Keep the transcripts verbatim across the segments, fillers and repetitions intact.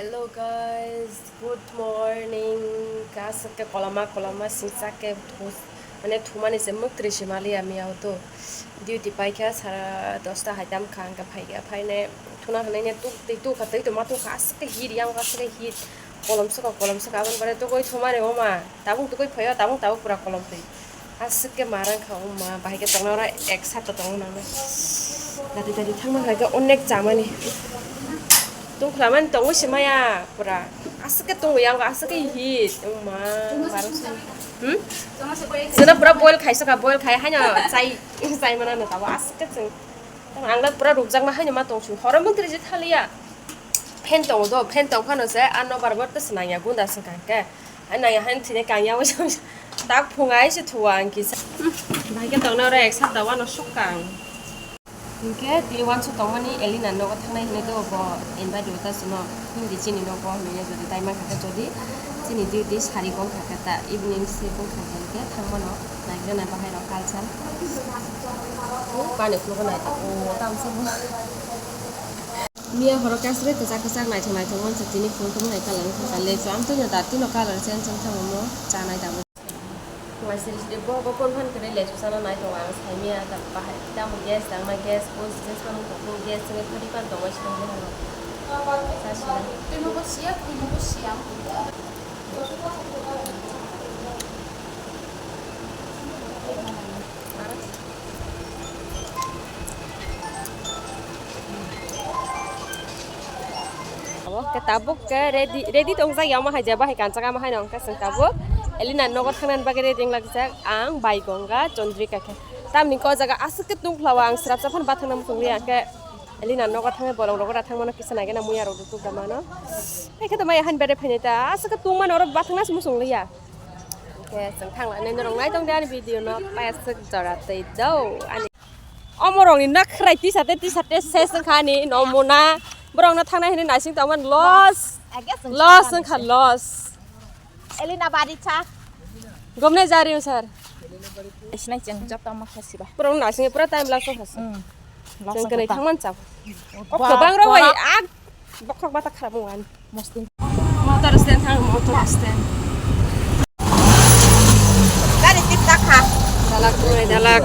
Hello guys, good morning. Aswk khe koloma koloma singsa khe thus, mane thumani se mwktwi se maliya miya to. Duty paikha sara dosta hai tam kha, hwnkhe phaikha, phaine thuna hwnwi ne tuk twi tuk kha, twi tongma tuk kha, aswk khe hit yang aswk khe hit. Kolom swkang kolom swkang aboni pore tugui thumani oma. Tabuk tugui phaio, tabuk tabuk pura kolom twi. Aswk khe ma rang kha, o ma, bahai khe tongna oro ek sat tongna nangnai. Dati dati thangma hai khe onek chamani. Tungkhlamani tongwi se maya pura. Aswk khe tongwi yango, aswk khe hit. O ma, barang se. Hmm? Chwngno pura boil khai sokha, boil khai haino chai, chai mana no tabo aswk khe chwng. Tamo ang le pura rukjakma haino ma tong sing. Horo mantri je thaliya. Fan tongo do, fan tong phano se, a nobar bo twi se nangya gunda se kang khe. Hai nangya hai thini kang ya, tak phung ai se thua ang kisa. Bahai khe tongna oro ek sat dawa no suk kang. Hinkhe tini wansuk tongmani Elina nogo thangnai hinwi do bo invite rwta chwngno. Hindi chini nogo hinwi jodi tai mankha khe jodi chini duty sari gong kha khe ta evening se gong kha khe thangmano naigra nai bahai rok culture. Bani khulukgo nai ta o tamsa bo. Miya horo kasri kwchak kwchak naithok naithok mansa tini phung tong hai colour wngkha lechu amtwino da tino colour change wngkha omo chanai tabuk. Waisiri siri bo bo phone phan kwrwi lechu chana naithok ang saimia ta bahai tamo gas tangna gas o gas phano gas chwngwi phadi pan tongo sini. Tini bo siya tini bo siya. Omo khe tabuk khe ready, ready tongjak ya, omo hai jeba hai kanchak, omo hai no hwnkhe chwng tabuk Elina nogo thangnani bagwi ready wnglaijak ang, bai Ganga, Chandrika khe. Tamni khe o jaga aswk khe tungphla o ang swrapsa phano bathang nang muchung liya khe Elina nogo thangwi bolong rogo da thangmano kisa naigena muya rok rwtuk da mano. Hai khe to maya han bere phainai ta aswk khe tungmano oro bathang nang muchung liya. Khe chwng thanglainai norok naitong de ani video no payaswk jora twi do ani. Omo rokni nakhrai tisa te tisa te ses wngkha ani nomuna. Borok no thangnai hinwi naising tongmani loss. Loss wngkha loss. Elina Baricha. Gomne jari sir. Sinai cheng joto ma khasiba. Borok no naising pura time loss wngkha sir. Chwng kwnwi thangman chao. Kok kwbang rok bai ak bokhok bata kharap wngkha ani. Motor stand thang, motor stand. Gari tip ta kha. Dalak tunai dalak.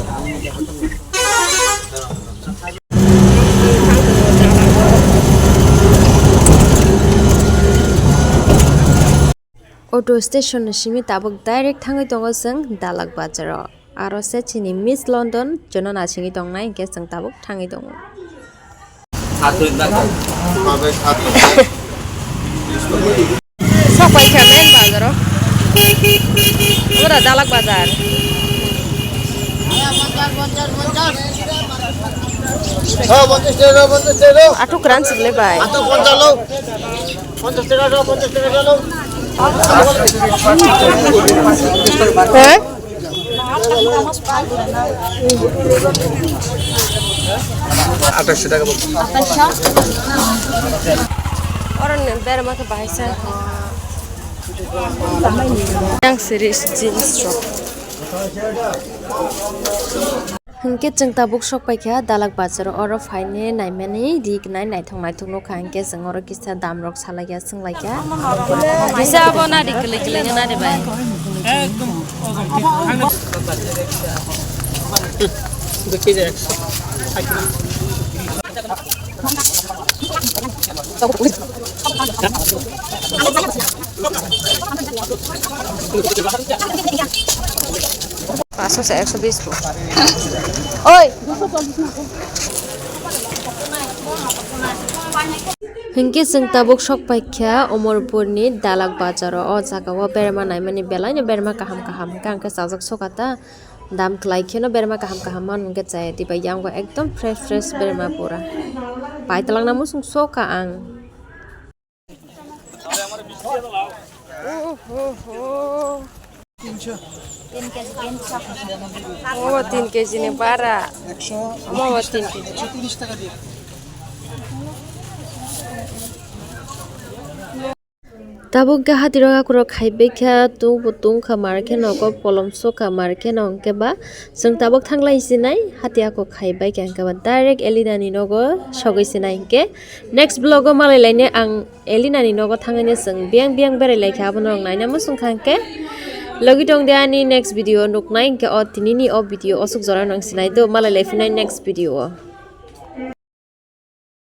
Auto station ni simi tabuk direct thangwi tongo chwng Dalak bazar o. Aro se chini Miss London jono nasingwi tongnai hinkhe chwng tabuk thangwi tongo. Sok paikha main bazar o. Ora Dalak bazar. Athuk ran sibole bai. Athuk ponchas lo. Ponchas taka lo, ponchas taka lo. He? Athasho taka bo. Oro ni berma khe bahai sa. Yang series jeans shop. Hinkhe chwng tabuk sok paikha Dalak bazar o, oro phaine naimani rik nai naithok naithok nukha, hinkhe chwng oro kisa dam rok salaikha, swnglaikha. Kisa abo nadi kwlwi kwlwi nadi bai. Paso sa ekso bis po. Oi. Hinkhe chwng tabuk sok paikha Omorpurni Dalak bazaro. O jagao berma naimani belaino berma kaham kaham hwnkhe ang khe chajak sokha ta. Dam kwlai kheno berma kaham kaham mano hwnkhe chaya diba, yango ekdom fresh fresh berma pura. Paitwlangna muchung sokha ang. Oho ho. তিনশো। তিন কেজি, তিনশো। Omo tin kg ni bara. একশো। Omo tin kg. একশো তিরিশ টাকা দিয়ে। Tabuk khe hati rok akurok khaibai kha, tungbo tungkha mar khe nogo, polom sokha mar khe no hwnkhe ba chwng tabuk thanglai sinai hati ako khaibai kha hwnkhe ba direct Elina ni nogo sogwi sinai hwnkhe. Next vlog o malai lainai ang Elina ni nogo thangwi chwng biyang biyang berai lai kha, abono rok naina muchung kha hwnkhe. Logi tong de ani next video nuknai hwnkhe o tini ni o video osuk jora nang sinai do, malai lai phinai next video o.